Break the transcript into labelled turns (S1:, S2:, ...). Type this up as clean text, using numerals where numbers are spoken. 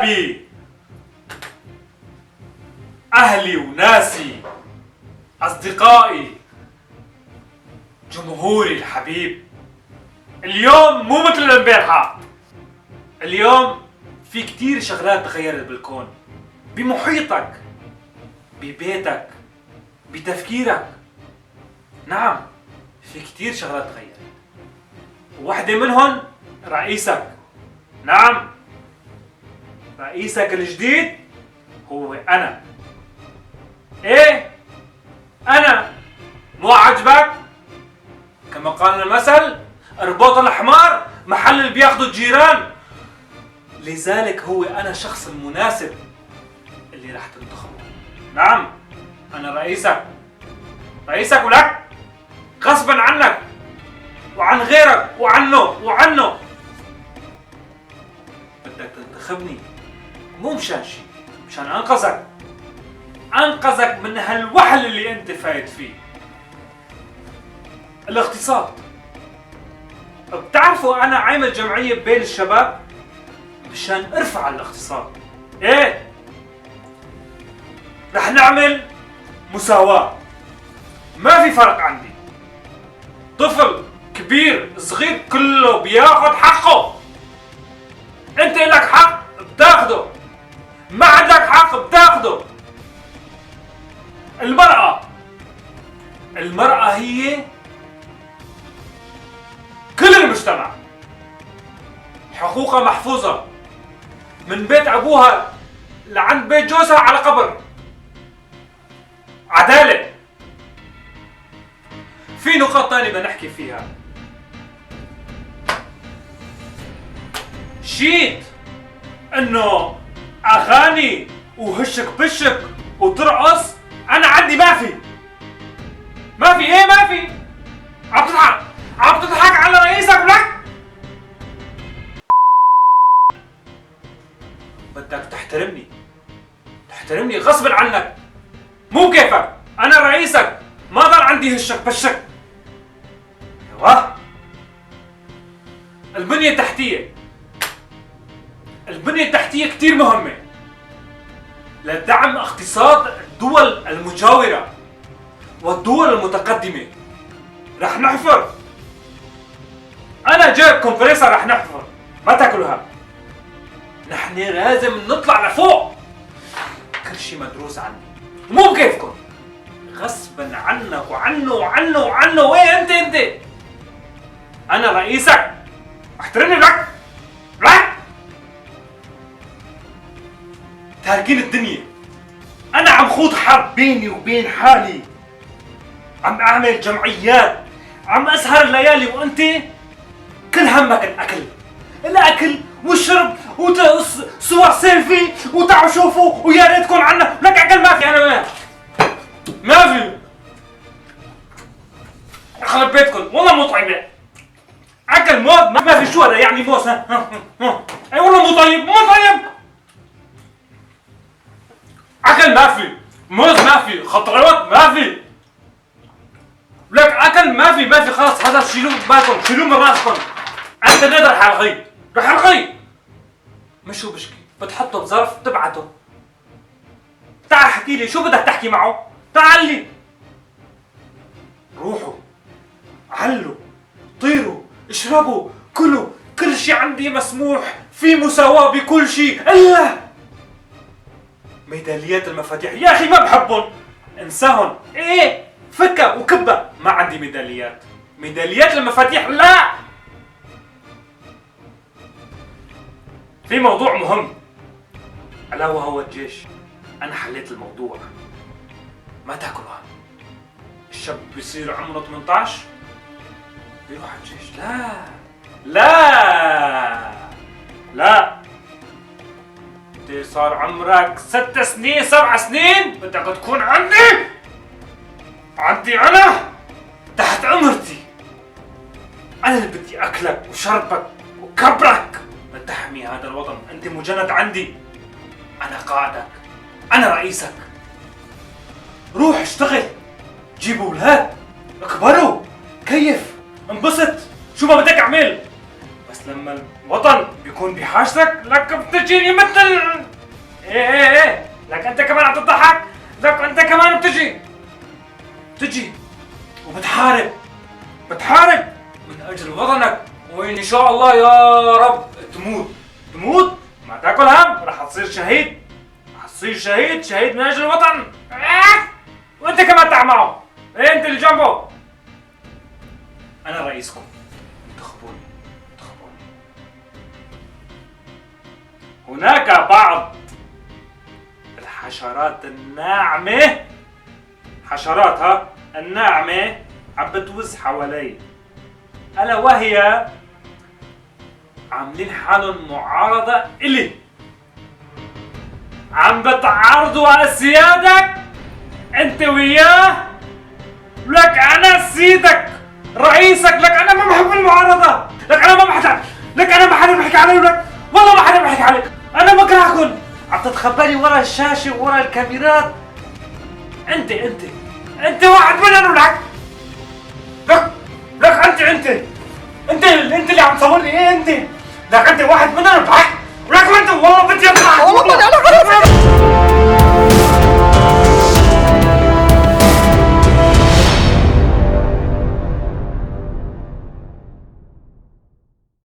S1: أحبابي، أهلي وناسي، أصدقائي، جمهوري الحبيب. اليوم مو مثل الامبارحة. اليوم في كتير شغلات تغيرت بالكون، بمحيطك، ببيتك، بتفكيرك. نعم، في كتير شغلات تغيرت، وواحدة منهن رئيسك. نعم، رئيسك الجديد هو أنا. إيه أنا. مو عجبك؟ كما قال المثل، اربط الحمار محل اللي بياخدوا الجيران. لذلك هو أنا الشخص المناسب اللي راح تنتخبه. نعم، أنا رئيسك، رئيسك ولك غصبا عنك وعن غيرك وعنه وعنه. بدك تنتخبني مو مشان شيء، مشان أنقذك، أنقذك من هالوحل اللي أنت فايت فيه. الاقتصاد، بتعرفوا أنا عامل جمعية بين الشباب مشان ارفع الاقتصاد. ايه، رح نعمل مساواة، ما في فرق عندي، طفل كبير صغير كله بياخد حقه. انت لك حق بتاخده، ما عندك حق بتاخده. المرأة، المرأة هي كل المجتمع، حقوقها محفوظة من بيت أبوها لعند بيت جوزها على قبر. عدالة. في نقاط تانية بدنا نحكي فيها. شيت انه اغاني وهشك بشك وترقص، انا عندي ما في، ما في. ايه ما في. عم تضحك، عم تضحك على رئيسك ولك. بدك تحترمني، تحترمني غصبا عنك، مو كيفك، انا رئيسك، ما ضل عندي هشك بشك. ايوه. البنية التحتية، البنية التحتية كتير مهمة لدعم اقتصاد الدول المجاورة والدول المتقدمة. رح نحفر، أنا جايب compressor، رح نحفر، ما تاكلوها. نحن لازم نطلع لفوق. كل شيء مدروس عني، مو بكيفكم، غصبا عنك وعنه وعنه وعنه. وين انت؟ انت انا رئيسك، احترمني لك لك. تاركين الدنيا، انا عم خوض حرب بيني وبين حالي، عم اعمل جمعيات، عم اسهر الليالي، وانت كل همك الاكل، الاكل والشرب وصور سيلفي وتعالوا شوفوا ويا ريتكم عنا. لك اكل ما في، انا ما في، خرب بيتكم والله مو طيبه. اكل موز ما في. شو هذا يعني موز؟ ها ها ها. اي والله مو طيب، مو طيب. اكل ما في، موز ما في، خضروات ما في، لك اكل ما في، ما في. خلص هذا شيلوه من بالكم، شيلوه من راسكم. انت نقدر رح الغي، رح الغي. مش هو بشكي، بتحطه بظرف بتبعته. تعال احكي لي شو بدك تحكي معه، تعال لي. روحوا علوا طيروا اشربوا كلوا، كل شيء عندي مسموح، في مساواة بكل شيء الا ميداليات المفاتيح. يا اخي ما بحبهم، انساهم. ايه فكة وكبة، ما عندي ميداليات، ميداليات المفاتيح لا. في موضوع مهم الا وهو الجيش. انا حليت الموضوع، ما تاكلوا هم. الشاب بيصير عمره 18 بيروح على الجيش. لا لا لا، انت صار عمرك 6 سنين 7 سنين بدك تكون عندي، عندي انا تحت امرتي، انا اللي بدي اكلك وشربك وكبرك لتحمي هذا الوطن. انت مجند عندي، انا قائدك، انا رئيسك. روح اشتغل، جيب اولاد، اكبروا، كيف، انبسط، شو ما بدك اعمل. بس لما الوطن بيكون بحاجتك لك بتجيني مثل بتجي وبتحارب، بتحارب من اجل وطنك، وان شاء الله يا رب تموت. تموت ما تاكل هم، رح تصير شهيد، رح تصير شهيد، شهيد من اجل الوطن. وانت كمان تعال معه، انت اللي جنبه. انا رئيسكم، انتخبوني، انتخبوني. هناك بعض الحشرات الناعمة، حشرات ها الناعمة عم بتوز حوالي، ألا وهي عاملين حالهم معارضة إلي، عم بتعارضوا على سيادك انت وياه. لك انا سيدك رئيسك، لك انا ما بحب المعارضة، لك انا ما بحب، لك انا ما حدا بحكي علي، لك والله ما حدا بحكي علي، انا بكرهكم. عم تتخبالي ورا الشاشة ورا الكاميرات. انت انت انت واحد منهم. لك لك لك انت انت انت انت اللي عم تصورني، ايه انت، لك انت واحد منهم. لك